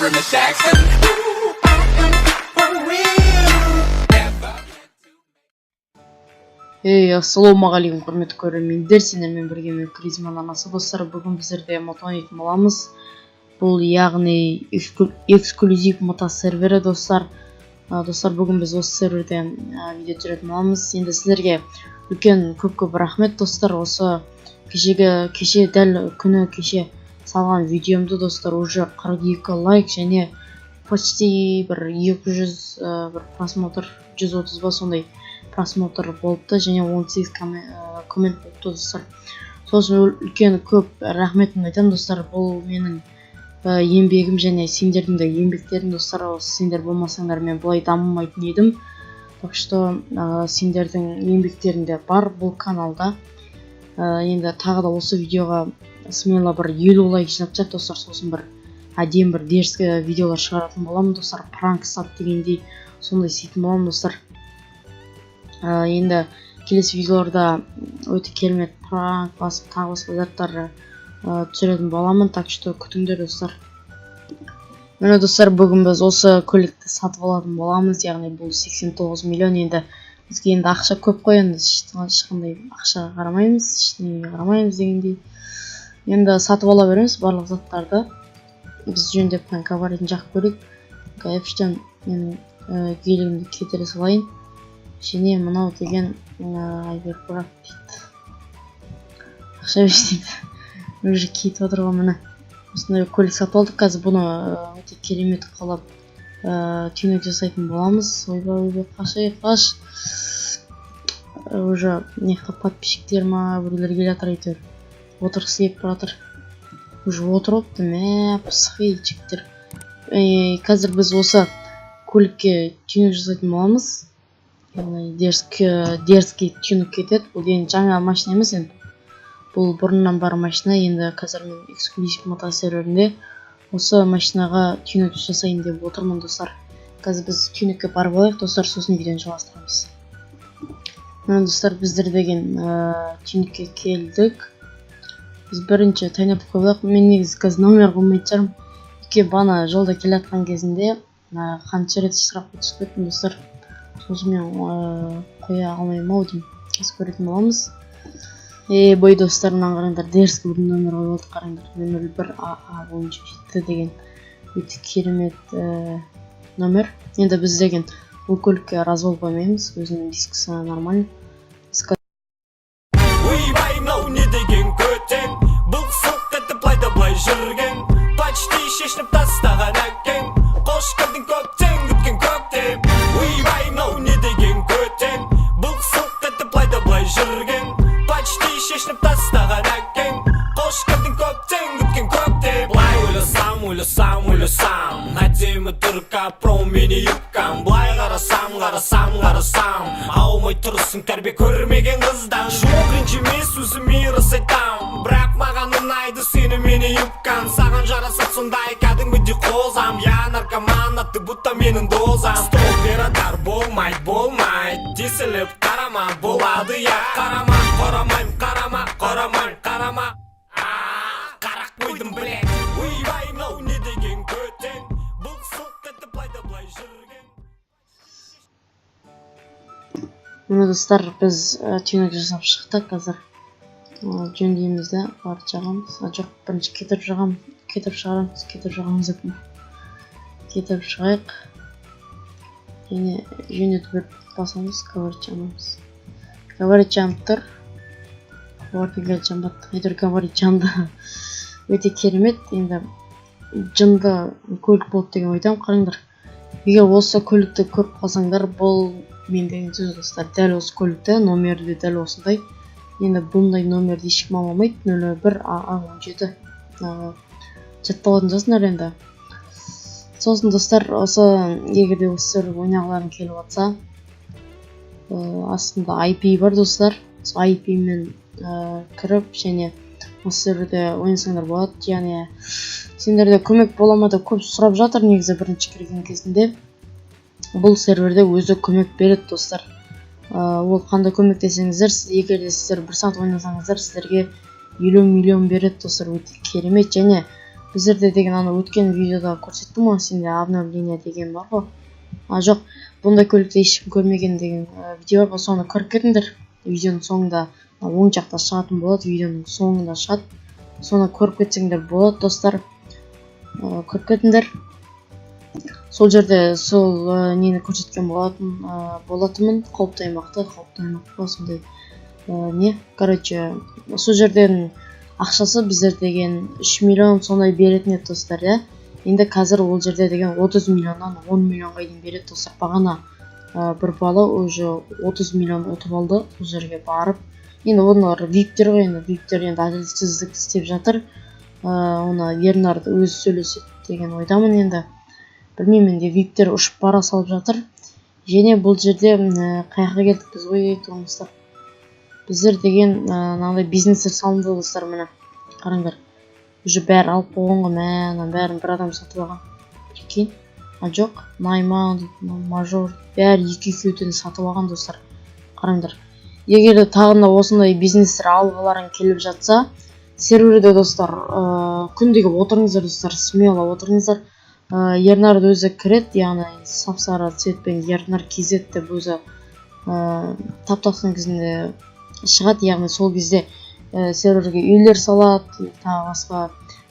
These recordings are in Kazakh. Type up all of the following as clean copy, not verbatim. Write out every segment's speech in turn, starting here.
Sorry, Miss Jackson. Ooh, I am for real. Never. Ей, ассалаумағалейкум, құрметті көрермендер! Сендермен бірге мен, Кризман арнасы. Достар, бүгін біздерде мото ойнайтын боламыз. Бұл, яғни, эксклюзив мото сервері, достар. Достар, бүгін біз осы серверде видео түсіретін боламыз. Енді сіздерге үлкен көп көп рахмет, достар. Осы кешегі, кеше, дәл күні кеше салған видеомды, достар, уже 42 лайк және почти бір 200 бір просмотр, 130 ба, сондай просмотр болыпты және 18 коммент болыпты, достар. Сосын үлкен көп рахметімді айтамын, достар. Бұл менің еңбегім және сендердің де еңбектерің, достар. Осы сендер болмасаңдар, мен бұлай дамымайтын едім. Так что сендердің еңбектерің де бар бұл каналда. Енді тағы да осы видеоға смело бір 50 лайк жинап тастайық, достар. Сосын бір әдемі, бір дерзкий видеолар шығаратын боламын, достар. Пранк сат дегендей, сондай істейтін боламын, достар. Енді келесі видеоларда өте керемет пранк басып, тағы басқа заттар түсіретін боламын. Так что күтіңдер, достар. Міне, достар, бүгін біз осы көлікті сатып алатын боламыз. Яғни бұл 89 миллион. Енді бізге енді ақша көп қой, енді ешқандай ақшаға қарамаймыз, ештеңеге қарамаймыз дегендей, енді сатып ала береміз барлық заттарды. Біз жөндеп габаритін жағып көрейік. F3-тен менің гелигімді кетіре салайын. Және мынау деген Айбербрак дейді, ақша берші дейді, уже кетіп жатыр ғой. Міне, осындай көлік сатып алдық. Қазір бұны өте керемет қылып тюнинг жасайтын боламыз. Ойбай, ойбай, қаш, ей, қаш! Уже мына жақта подписчиктер ма, біреулер келе жатыр, әйтеуір отырғысы келіп бара жатыр, уже отырып алыпты. Мә, пысық жігіттер. Қазір біз осы көлікке тюнинг жасайтын боламыз, яғни дерзкий тюнинг кетеді. Бұл енді жаңа машина емес, енді бұл бұрыннан бар машина. Енді қазір мен эксклюзив мотосерверінде осы машинаға тюнинг жасайын деп отырмын, достар. Қазір біз тюнингке барып алайық, достар, сосын видеоны жалғастырамыз. Міне, достар, біздер деген тюнингке келдік. Біз бірінші тонировка қойып алайық. Мен негізі қазір номер қоймайтын шығармын, өйткені бағана жолда келе жатқан кезінде қанша рет штрафқа түсіп кеттім, достар. Сосын мен қоя алмаймын ау деймін, қазір көретін боламыз. Ей бой, достар, мынаны қараңдар, дерзкий бір номер қойып алдық. Қараңдар, 01 АА 17 деген өте керемет номер. Енді біз деген бұл көлікке развал қоймаймыз, өзінің дискісі нормально. Біз Ойбай, мынау не деген көтен? Былқ сылқ етіп былай да былай жүрген, почти шешініп тастаған әкең. Қош келдің, көптен күткен көктем. Ойбай, мынау не деген көтен? Былқ сылқ етіп былай да былай жүрген, почти шешініп тастаған әкең. Қош келдің, көптен күткен көктем. Былай ойласам, ойласам, ойласам, әдемі тұр капрон мини юбкам. Былай қарасам, қарасам, қарасам, аумай тұрсың тәрбие көрмеген қыздан. Жоқ, ренжімес, өзіме рас айтам, бірақ маған ұнайды сені мини юбкаң. Саған жарасады сондай, кәдімгідей қозам. Я наркоман, а ты будто менің дозам. Стоп, радар, болмайды, болмайды, тесіліп қарама, болады я. Қарама, қарамаймын, қарама, қарамаймын, қарама. Қарақ қойдым, блядь. Ойбай, мынау не деген көтен? Былқ сылқ етіп былай да былай жүрген. Міне, достар, біз тюнинг жасап шықтық. Қазір жөндейміз да, барып жағамыз. А, жоқ, бірінші кетіріп жағамыз, кетіріп шығарамыз, кетіріп жағамыз деп, кетіріп шығайық және жөндетіп бір басамыз. Габарит жағамыз, габарит жанып тұр. Олардың жанбады, әйтеуір габарит жанды. Өте керемет, енді жынды көлік болды деген ойдамын. Қараңдар, егер осы көлікті көріп қалсаңдар, бұл мен деген сөз, достар. Дәл осы көлікті, номері де дәл осындай. Енді бұндай номерді ешкім ала алмайды. 01 АА 17, жаттап алатын шығарсыңдар енді. Сосын, достар, осы егер де осы сервер ойнағыларың келіп жатса, астында IP бар, достар. Сол IP мен кіріп және осы серверде ойнасаңдар болады. Яғни сендерде көмек бола ма деп көп сұрап жатыр. Негізі бірінші кірген кезінде бұл серверде өзі көмек береді, достар. Ол қандай көмек десеңіздер, егер де сіздер бір сағат ойнасаңыздар, сіздерге 50 миллион береді, достар. Өте керемет. Және Біздерде деген ана өткен видеода көрсеттім ғой, сенде обновление деген бар ғой. А, жоқ, бұндай көлікті ешкім көрмеген деген видео бар ғой, соны көріп кетіңдер. Видеоның соңында оң жақта шығатын болады, видеоның соңында шығады, соны көріп кетсеңдер болады, достар. Көріп кетіңдер. Сол жерде сол нені көрсеткен болатынмын, қауіпті аймақты, қауіпті аймақ па, сондай не, короче, сол жерден ақшасы біздер деген 3 миллион сондай беретін еді, достар, иә. Енді қазір ол жерде деген 30 миллионнан 10 миллионға дейін береді, достар. Бағана бір бала уже 30 миллион ұтып алды сол жерге барып. Енді олар виптер ғой, енді виптер енді әділетсіздік істеп жатыр. Оны Ернар өзі сөйлеседі деген ойдамын. Енді білмеймін, енді виптер ұшып бара салып жатыр. Және бұл жерде қай жаққа келдік біз? Ой, достар, біздер деген мынандай бизнестер салынды, достар. Міне, қараңдар, уже бәрі алып қойған ғой. Мә, мынаның бәрін бір адам сатып алған, прикинь. А, жоқ, Найман дейді, Мажор, бәрі екі екеуден сатып алған, достар, қараңдар. Егер де тағы да осындай бизнестер алғыларың келіп жатса серверде, достар, күндегі отырыңыздар, достар, смело отырыңыздар. Ернар өзі кіреді, яғни сап сары цветпен Ернар kz деп өзі тап тапқан кезінде шығады. Яғни сол кезде серверге үйлер салады, тағы басқа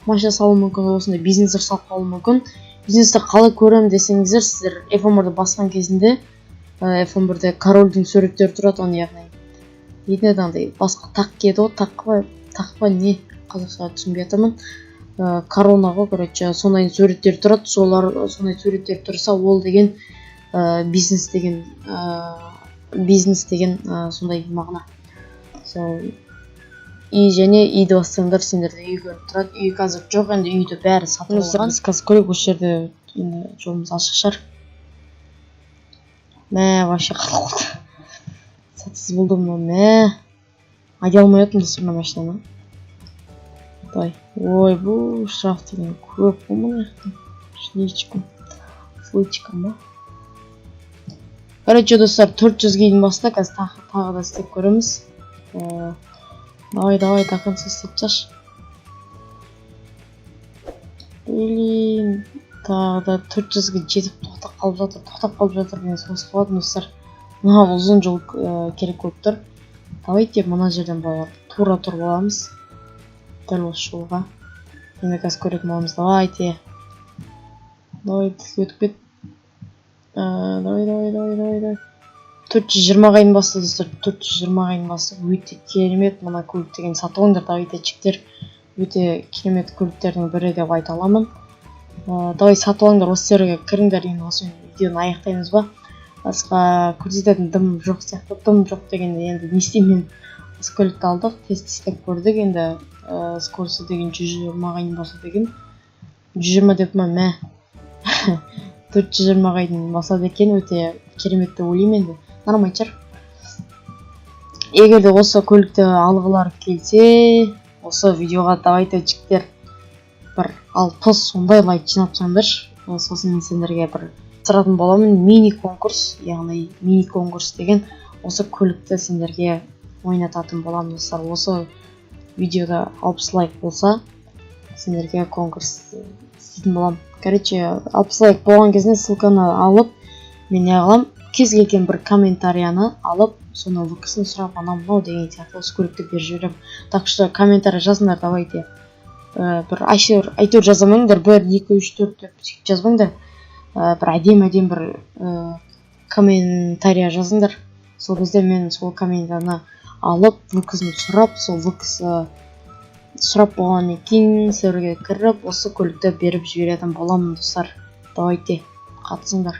машина салуы мүмкін, осындай бизнестер салып қалуы мүмкін. Бизнесті қалай көремін десеңіздер, сіздер F11-ді басқан кезінде F11-де корольдің суреттері тұрады. Оны, яғни, нетін еді, андай басқа тақ киеді ғой, тақ па, тақ па, не, қазақша түсінбей жатырмын. Корона ғой, короче, сондай суреттер тұрады. Солар, сондай суреттер тұрса, ол деген бизнес деген, бизнес деген сондай мағына. Сол үй және үйді бассаңдар, сендерде үй көрініп тұрады. Үй қазір жоқ, енді үйді бәрі сатып алған. Біз қазір көрейік осы жерде, енді жолымыз ашық шығар. Мә, вообще қалып қалды, сәтсіз болды мынау. Мә, айдай алмай жатырмын, достар, мына машинаны. Давай. Ой, бұл штраф деген көп қой мына жақта, слишком, слишком ба. Короче, достар, 400-ге дейін баста, қазір тағы да істеп көреміз. Давай, давай, до конца істеп тасташы. Блин, тағы да 400-ге жетіп тоқтап қалып жатыр, тоқтап қалып жатыр деген сөз қалады, достар. Маған ұзын жол керек болып тұр. Давайте мына жерден, балалар, тура тұрып аламыз дәл осы жолға. Енді қазір көретін боламыз. Давайте, давай, өтіп кет. Давай, давай, давай, давай, давай. 420-ға дейін басты, достар, 420-ға дейін басты. Өте керемет. Мына көлік деген сатып алыңдар, давайте, жігіттер, өте керемет көліктердің бірі деп айта аламын. Давай, сатып алыңдар, осы серверге кіріңдер. Енді осымен видеоны аяқтаймыз ба? Басқа көрсететін дым жоқ сияқты. Дым жоқ дегенде, енді не істеймін мен? Осы көлікті алдық, тест істеп көрдік. Енді скорости деген 120-ға дейін басады екен. 120 деп ма? Мә, 420-ға дейін басады екен. Өте керемет деп ойлаймын, енді нормально шығар. Егер де осы көлікті алғылары келсе, осы видеоға, давайте, жігіттер, бір 60 сондай лайк жинап тастаңдаршы. Сосын мен сендерге бір тапсыратын боламын мини конкурс. Яғни мини конкурс деген осы көлікті сендерге ойнататын боламын, достар. Осы видеода 60 лайк болса, сендерге конкурс істейтін боламын. Короче, 60 лайк болған кезде ссылканы алып, мен не қыламын, кез келген бір комментарияны алып, соны ВК-сын сұрап, анау мынау деген сияқты, осы көлікті беріп жіберемін. Так что комментарий жазыңдар, давайте. Бір әйтеуір жаза алмаңдар, бір, екі, үш, төрт деп сөйтіп жазбаңдар. Бір әдемі әдемі бір комментария жазыңдар. Сол кезде мен сол комментарияны алып, ВК-сын сұрап, сол ВК-сы сұрап болғаннан кейін серверге кіріп, осы көлікті беріп жіберетін боламын, достар. Давайте, қатысыңдар.